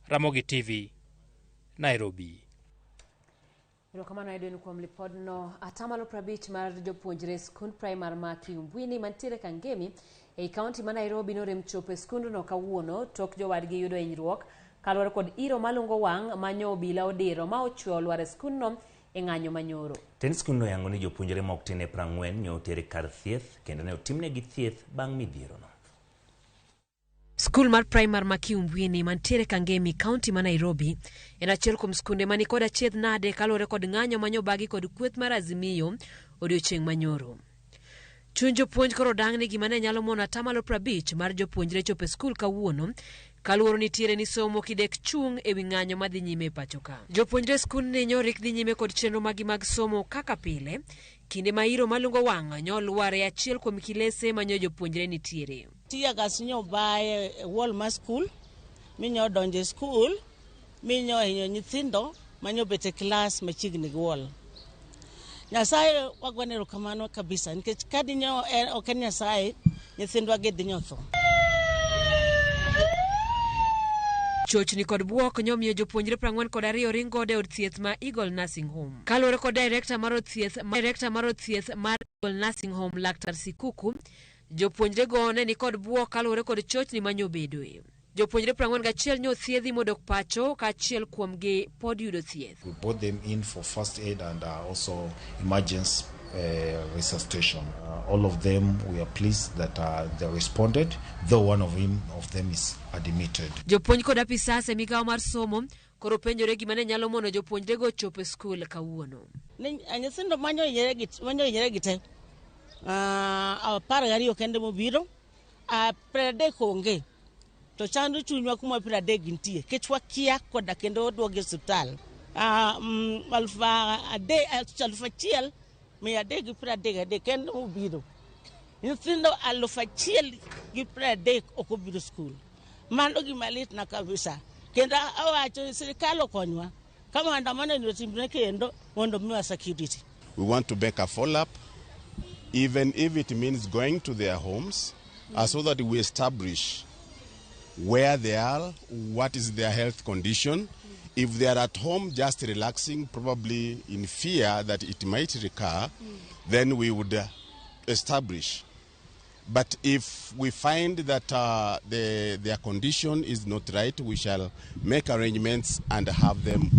Ramogi TV, Nairobi. Erokamano Edwin kuom lipodno. Atamalo 50 mar jopuonjre skund primar ma Kiumbwini mantiere Kangemi ei kaunti ma Nairobi norem chopo e skundno kawuono tok jowadgi yudo hinyruok kaluwore kod iro malungo wang' ma nyo obila odiro ma ochwe olwar e skundno e ng'anyo manyoro. Tend skundno oyango ni jopuonjre ma ok tin ne 40 nyo oter e kar thieth kendo ne otimnegi thieth bang' midhierono. Skul mar primar ma Kiumbwini mantiere Kangemi, kaunti ma Nairobi, en achiel kuom skunde mani kod achiedh nade kaluwore kod ng'anyo manyobagi kod kweth mar Azimio odiochieng' manyoro. Chuny jopuonj koro dang' ni gima ne nyalo mono atamalo 50 mar jopuonjre chopo e skul kawuono kaluwore nitiere ni somo kidek chung' ewi ng'anyo madhi nyime e pacho ka. Jopuonjre skundni nyorik dhi nyime kod chenro magi mag somo kaka pile, kinde ma iro malungo wang' nyolwar e achiel kuom kilese manyo jopuonjre nitiere. Tear gas nyo baye e wall mar skul minyo donjo e skul minyo hinyo nyithindo manyo bet e klas machiegni gi wall. Nyasaye wagone erokamano kabisa nikech ka dinyo ok en Nyasaye nyithindwa gi dinyo tho. Chochni kod bwok nyomiyo jopuonjre 42 ring godo e od thieth ma Eagle Nursing Home. Kaluwore kod director mar od thieth director mar od thieth mar Eagle Nursing Home Laktar Sikuku, jopuonjrego ne nikod bwok kaluwore kod chochni manyobedoe. Jopuonjre 41 nyothiedhi modok pacho ka achiel kuomgi pod yudo thieth. We brought them in for first aid and also emergency resuscitation. All of them, we are pleased that they responded, though one of them is admitted. Jopuonj kod apisas e migawo mar somo koro penjore gima ne nyalo mono jopuonjrego chopo e skul kawuono. Ni nyithindo manyo hinyore gi te 12 kende mobiro, 30 onge. To chando chunywa kuma 30 gintie nikech wakia koda kendo oduogi e osiptal. 1333 kende mobiro. Nyithindo 1030 ok obiro skul. Mano gima litna kabisa. Kendo awacho sirikal okonywa ka maandamano ni otimre kendo mondo miwa security. We want to make a follow-up, even if it means going to their homes, so that we establish where they are, what is their health condition. If they are at home just relaxing, probably in fear that it might recur, then we would establish. But if we find that their condition is not right, we shall make arrangements and have them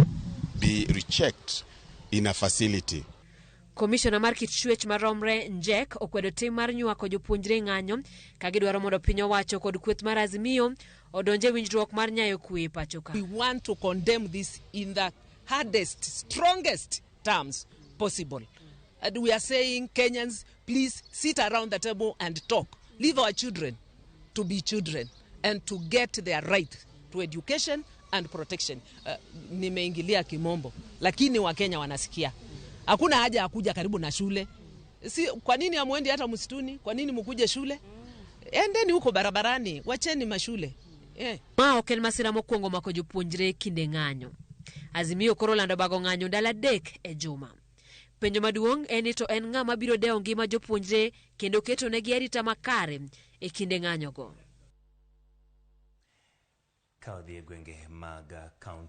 be rechecked in a facility. Komishona mar kit chwech maromre Njek okwedo tim mar nywako jopuonjre e ng'anyo ka gidwaro mondo piny owacho kod kweth mar Azimio odonj e winjruok mar nyayo kwe e pacho ka. We want to condemn this in the hardest, strongest terms possible. And we are saying, Kenyans, please sit around the table and talk. Leave our children to be children and to get their right to education and protection. Nimeingilia kimombo, lakini Wakenya wanasikia. Hakuna haja ya kuja karibu na shule. Si, kwa nini hamwendi hata msituni? Kwa nini mkuje shule? Endeni huko barabarani, wacheni mashule. Ma ok en masira mokwongo mako jopuonjre kinde ng'anyo. Azimio koro olando bago ng'anyo ndalo 3 e juma. Penjo maduong' en ni to en ng'a mabiro dewo ngima jopuonjre kendo keto negi arita makare e kinde ng'anyogo. Ka odhi e gwenge mag kaunti